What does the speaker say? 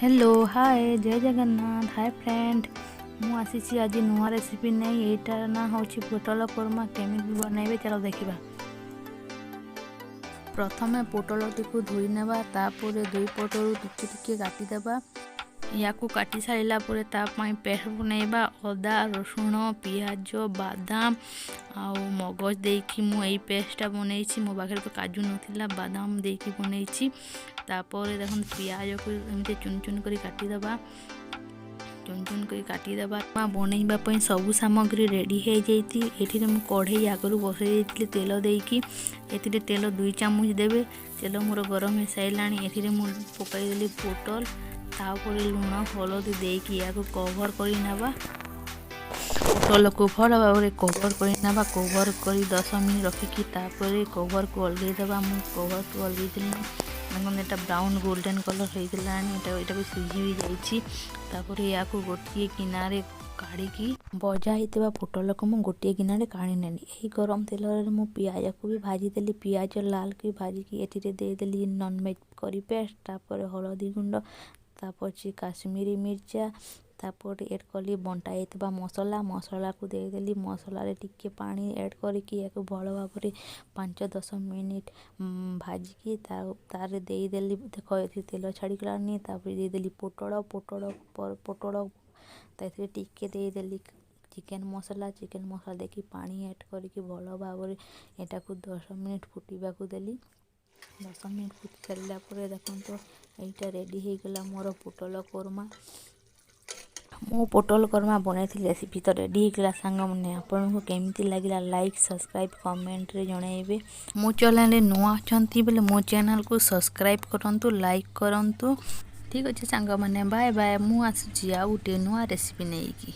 Hello, ହାଏ, ଜୟ ଜଗନ୍ନାଥ। ହାଏ friend, ମୁଁ ଆସିଛି ଆଜି ନୂଆ ରେସିପି ନେଇ। ଏଇଟାର ନାଁ ହେଉଛି ପୋଟଳ କୋରମା। କେମିତି ବନେଇବେ, ଚାଲ ଦେଖିବା। ପ୍ରଥମେ ପୋଟଳଟିକୁ ଧୋଇ ନେବା। ତାପରେ ଦୁଇ ପଟରୁ ଟିକେ ଟିକେ କାଟିଦେବା। ୟାକୁ କାଟି ସାରିଲା ପରେ ତା ପାଇଁ ପେଷ୍ଟ ବନେଇବା। ଅଦା, ରସୁଣ, ପିଆଜ, ବାଦାମ ଆଉ ମଗଜ ଦେଇକି ମୁଁ ଏଇ ପେଷ୍ଟଟା ବନେଇଛି। ମୋ ପାଖରେ ତ କାଜୁ ନଥିଲା, ବାଦାମ ଦେଇକି ବନେଇଛି। ତାପରେ ଦେଖନ୍ତୁ, ପିଆଜକୁ ଏମିତି ଚୁନ ଚୁନ କରି କାଟିଦେବା, ଚୁନ ଚୁନ କରି କାଟିଦେବା। ବନେଇବା ପାଇଁ ସବୁ ସାମଗ୍ରୀ ରେଡ଼ି ହେଇଯାଇଛି। ଏଥିରେ ମୁଁ କଢ଼େଇ ଆଗରୁ ବସାଇ ଦେଇଥିଲି ତେଲ ଦେଇକି। ଏଥିରେ ତେଲ 2 ଚାମଚ ଦେବେ। ତେଲ ମୋର ଗରମ ହେଇସାରିଲାଣି। ଏଥିରେ ମୁଁ ପକାଇଦେଲି ପୋଟଳ। ତାପରେ ଲୁଣ, ହଳଦୀ ଦେଇକି ଏହାକୁ କଭର୍ କରି ନେବା। ପୋଟଳକୁ ଭଲ ଭାବରେ କଭର୍ କରି ନେବା। କଭର୍ କରି 10 ମିନିଟ୍ ରଖିକି ତାପରେ କଭର୍କୁ ଅଲଗେଇ ଦେବା। ମୁଁ କଭର୍କୁ ଅଲଗେଇ ଦେଲି। ଦେଖନ୍ତୁ, ଏଇଟା ବ୍ରାଉନ୍ ଗୋଲ୍ଡେନ୍ କଲର୍ ହେଇଗଲାଣି। ଏଇଟା ବି ସିଝି ବି ଯାଇଛି। ତାପରେ ଏହାକୁ ଗୋଟିଏ ଗିନାରେ କାଢ଼ିକି, ଭଜା ହେଇଥିବା ପୋଟଳକୁ ମୁଁ ଗୋଟିଏ ଗିନାରେ କାଢ଼ି ନେଲି। ଏହି ଗରମ ତେଲରେ ମୁଁ ପିଆଜକୁ ବି ଭାଜିଦେଲି। ପିଆଜ ଲାଲ କରି ଭାଜିକି ଏଥିରେ ଦେଇଦେଲି ନନଭେଜ୍ କରି ପେଷ୍ଟ, ତାପରେ ହଳଦୀ ଗୁଣ୍ଡ, ତାପରେ କାଶ୍ମୀରୀ ମିର୍ଚା, ତାପରେ ଏଡ଼୍ କଲି ବଣ୍ଟା ହେଇଥିବା ମସଲା। ମସଲାକୁ ଦେଇଦେଲି। ମସଲାରେ ଟିକେ ପାଣି ଏଡ଼୍ କରିକି ଏହାକୁ ଭଲ ଭାବରେ 5-10 ମିନିଟ୍ ଭାଜିକି ତାରେ ଦେଇଦେଲି। ଦେଖ, ଏଥିରେ ତେଲ ଛାଡ଼ିଗଲାନି। ତାପରେ ଦେଇଦେଲି ପୋଟଳ। ପୋଟଳ ସେଥିରେ ଟିକେ ଦେଇଦେଲି ଚିକେନ୍ ମସଲା। ଚିକେନ୍ ମସଲା ଦେଇକି ପାଣି ଆଡ଼୍ କରିକି ଭଲ ଭାବରେ ଏଟାକୁ 10 ମିନିଟ୍ ଫୁଟିବାକୁ ଦେଲି। 10 ମିନିଟ୍ ଫୁଟି ସାରିଲା ପରେ ଦେଖନ୍ତୁ, ଏଇଟା ରେଡ଼ି ହେଇଗଲା ମୋର ପୋଟଳ କୋରମା। ମୁଁ ପୋଟଳ କୋରମା ବନେଇଥିଲି, ରେସିପି ତ ରେଡ଼ି ହେଇଗଲା। ସାଙ୍ଗମାନେ, ଆପଣଙ୍କୁ କେମିତି ଲାଗିଲା, ଲାଇକ୍, ସବସ୍କ୍ରାଇବ୍, କମେଣ୍ଟରେ ଜଣାଇବେ। ମୋ ଚ୍ୟାନେଲରେ ନୂଆ ଅଛନ୍ତି ବୋଲେ ମୋ ଚ୍ୟାନେଲକୁ ସବସ୍କ୍ରାଇବ୍ କରନ୍ତୁ, ଲାଇକ୍ କରନ୍ତୁ। ଠିକ୍ ଅଛି ସାଙ୍ଗମାନେ, ବାଏ ବାଏ। ମୁଁ ଆସୁଛି ଆଉ ଗୋଟିଏ ନୂଆ ରେସିପି ନେଇକି।